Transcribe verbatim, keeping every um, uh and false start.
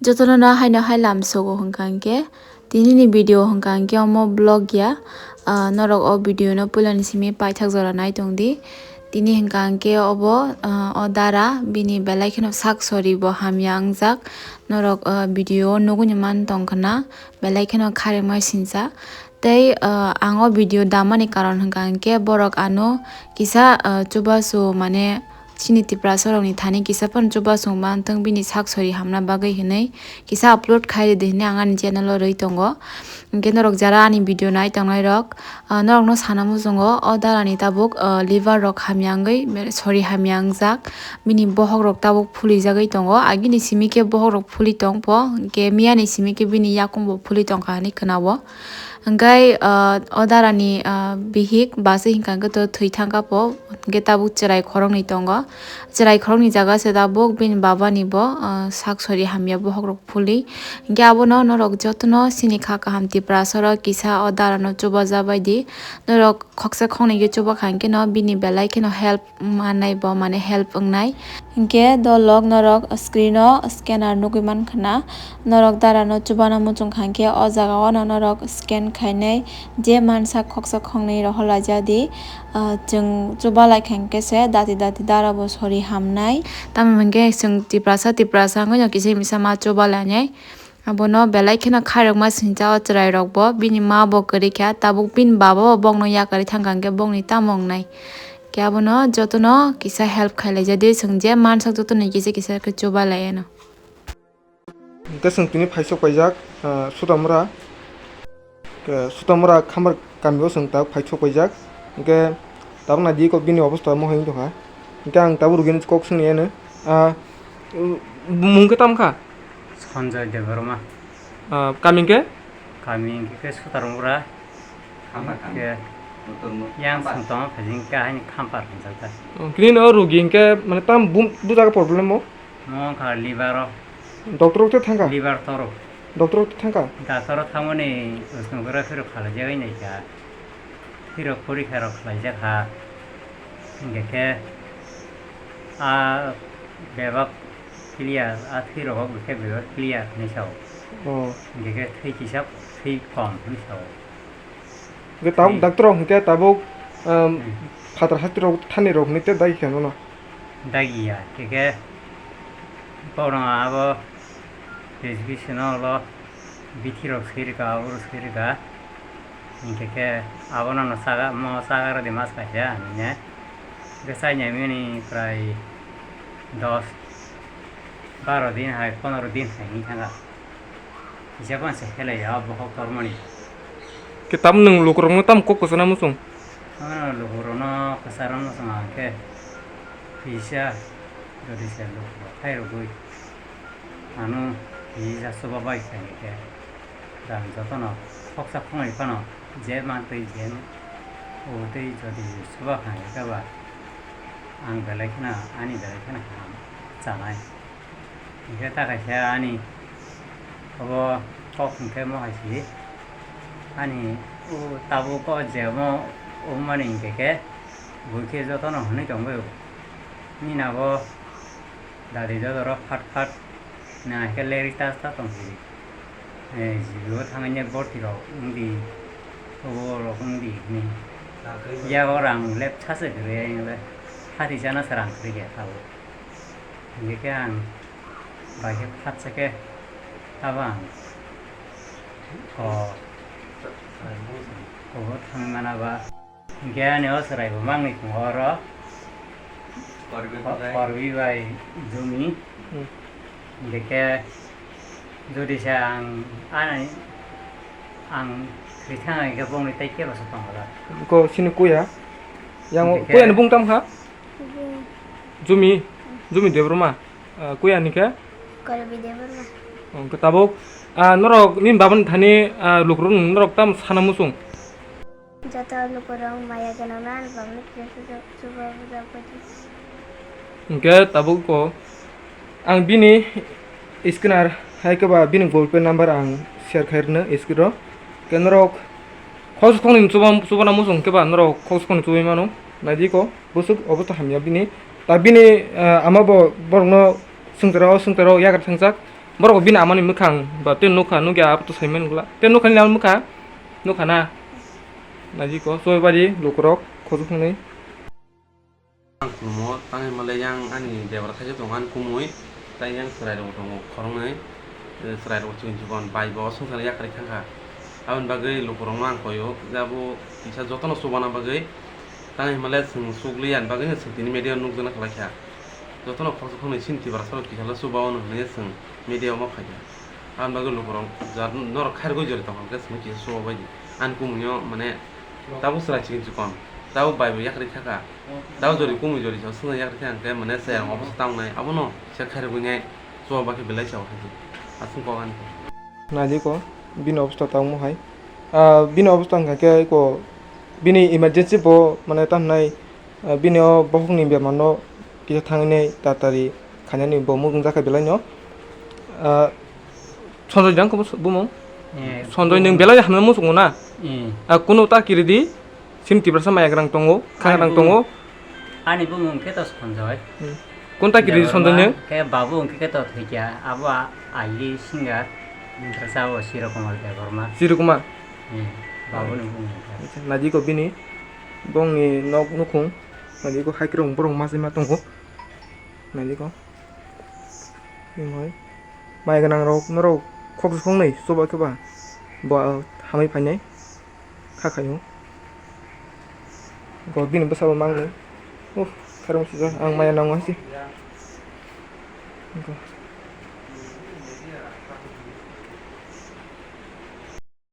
Jotono no haino hai lam sogo hwnkha hwnkhe, tini ni video hwnkha hwnkhe omo vlog ya. Ah, norok o video no puila ni simi paithak jora nai tong di. Tini hwnkha hwnkhe obo, ah, o dara bini belai kheno sak sori bo hamya wngjak. Norok, ah, video o nugwi ni man tong khna, belai kheno kharima sinsa. Tei, ah, ang o video damani karon hwnkha hwnkhe borok ano kisa, ah, chubachu mane chini Tiprasa rokni thani kisa phano chubachu mantwng bini sak sori hamna bagwi hinwi kisa upload khai ridi hinwi ang ani channel o rwi tongo. Hwnkhe norok jara ani video nai tongnai rok, ah, norokno sana muchungo o darani tabuk, ah, liver rok hamya wngwi sori hamya wngjak, bini bohok rok tabuk phuli jagwi tongo, agini simi khe bohok rok phuli tong pho, hwnkhe miyani simi khe bini yakung bo phuli tongkha hinwi khwnao. Hwnkhe, ah, o darani, ah, bihik bachwi hwnkha hwnkhe to thwi thangkha pho, hwnkhe tabuk chwrai khoroknwi tongo. Chwrai khoroknwi jaga se tabuk bini babani bo, ah, sak sori hamya bohok rok phuli. Hwnkhe abono norok jotono chini kha kaham Tiprasa rok kisa o darano chubaja bai di. Norok khoksa khoknwi khe chubakha hwnkhe no bini belai kheno help mannai bo, mane help wngnai. Hwnkhe dolok norok screen o scanner nugwi mankha na, norok dara no chubana muchungkha hwnkhe o jaga o no norok scan khainai je mansa khoksa khoknwi rohorlaijak di, ah, chwng chubalai kha hwnkhe se dati dati dara bo sori hamnai. Tamoni hwnkhe chwng Tiprasa Tiprasa wngwi no kisa misa ma chubalainai. Abono belai kheno khairokma sincha o chwrairokbo, bini ma bo kwrwi kha, tabuk bini baba bo bokno yakarwi thangkha hwnkhe bokni tamo wngnai? Khe abono jotono kisa help khailai ja di, chwng je mansak jotono kisa kisa khe chuba lai ano. Hwnkhe chwng tini phaisok paijak, ah, Sutamura. Khe Sutamura Khamar kamio chwng tabuk phaisok paijak. Hwnkhe tabuk naidi kok bini obosta mohai wng tongkha. Hwnkhe ang tabuk rugini kok swngni ano. Ah, bumung khe tamo kha? Sanjoy Debbarma. Ah, kami hwnkhe? Kami hwnkhe khe Sutarmura. Khamar kami. Hwnkhe yang song tongma phaijing khe haini Khampar hwnjak da. Oh, kini no rugi hwnkhe mane tam bum-, bujaga problem o? Mo wngkha liver o. Doctor rok tei thangkha? Liver toro. Doctor rok tei thangkha? Doctor rok thangmani sonography rok khlaijagwi naikha. Thwi rok porikha rok khlaijakha. Hingkhe khe a bebak clear, a thwi rok khe bebak clear hinwi sao. Oh. Hingkhe khe thwi kisa, thwi kom hinwi sao. Hingkhe tabuk thwi. Doctor rok hingkhe tabuk, um, hmm, phatar hati rok thani rok hinwi tei dagi khe nono. Dagiya, khe khe borok abo prescription o ulo bithi rok swi rwkha, abo rok swi rwkha. Hinkhe khe abono no chaga, mo chaga rwdi mas kaisa hinwi. Hinkhe chainai mani prai dos, baro din hai, pondro din hai hinwi thangkha. Kisa phano se khelai ya, bohok tormani. Khe tamo nwng lukurokno tamo kok kwchana muchung? Ano lukurokno kwcharo muchung ang khe kisa jodi se lukurok khai rwgwi ano kisa chuba bai khe hwnkhe rang jotono khoksa khongnwi phano je mantwi je o tei jodi chuba kha hwnkhe ba ang belai kheno ani belai kheno kaham chanai. Hingkhe ta kaisa ani obo kok hingkhe mo hai si ani o tabuk o je omo wngmani hingkhe khe bui khe jotono hwnwi tongbai o. Nini abo dadi dodoro phat phat nang hai khe leri ta ta tong si. Eh, jibo thangwi ne borti rok wngdi, obo rok wngdi hwnwi. Yago rang lep sasu kwrwi, hati chana se rang kwrwi khe tabuk. Hingkhe khe ang bai khe phatsa khe abo ang o obo thangwi mana ba. Hingkhe ani o chwrai bo mangni tongo oro. Korbi bai Jumi. Hmm. Hingkhe khe jodi se ang ani ang thwi thang hingkhe bongni tei kebo se tongo da. Ko sini kuya? Yang hingkhe khe kuya ni bung tam kha? Jumi. Jumi Debbarma. Ah, kuya ni khe? Korbi Debbarma. Oh, khe tabuk, ah, norok nini babani thani, ah, lukurok norok tam sana muchung? Joto lukurok maya gwnangno ani babano kisa chuba bujak bai di. Hingkhe tabuk ko ang bini scanner hai khe ba bini Google Pay number ang share khai rwno screen o. Khe norok khoksa khoknwi chuba, chubana muchung khe ba norok khoksa khoknwi chubai mano. Naidi ko. Bwswk obosta hamya bini. Ta bini, ah, ama bo borokno swngcharo, swngcharo yagra thangjak. Borok bini amani mwkhang ba tei nukha, nukya abo to saiman gula. Tei nukha ni amani mwkha, nukha na. Naji ko, choi bari lukurok, khosok hwnwi. Ang khulumo, tang himale yang ani debra khaisa tongo ani kumui, tei yang chwrairok tongo khoroknwi, eh, chwrairok chikon chikon bai bo swngcharni yakarwi thangkha. Aboni bagwi lukurokno ang koyo, je abo kisa jotono chubana bagwi, tang himale chwng chukliya ani bagwino chwng tini media o nukjakna khlaikha. Jotono khoroksa khoroknwi chini Tiprasarok kisalo chubao hwnwi chwng media o ma phaikha. Aboni bagwi lukurok jat norok khairogwi jori tongkha hwnkhe chwngno kisa chubabaidi. Ani kumuio mane tabuk chwrai chikon chikon, tabuk bai bo yakarwi thaka, tabuk jori kumui jori sao swngna yakarwi thaka hwnkhe mane chayang obostha tangnai abono kisa khairogwinai chubabakhe belai sao hai aswk kok ani. Naidi ko bini obostha tangmo hai. Ah, bini obostha wngkha khe ko bini emergency bo mane tamhinai Ah, bini o bokhokni bemarno kisa thangwi tatari khainani bo muchungjak kha belaino. Ah, Sanjoy jang khe bumung? Eh, Sanjoy nwng bumung. Belai hamya muchungo na? Eh. Ah, kunu ta kiridi, chini Tiprasa maya grang tongo, kha grang tongo. Ani bumung khe to Sanjoy. Hmm. Kun ta kiridi Sanjoy nwng? Khe babu hwnkhe khe to thwikya, abo a-, aili singer, Tiprasa o Siro Kumar Debbarma. Siro Kumar? Eh, babu ni bumung khe. Acha, naidi ko bini. Bongni nok nukhung, naidi ko haikrok borok masima tongo, naidi ko. Bini hai mai gwnang rok norok khoksa khoknwi chuba khe ba bo hamwi phainai kha khaio. Bo bini bwsa bo mangnai. Uff, khairok swijak ang maya nango hai se.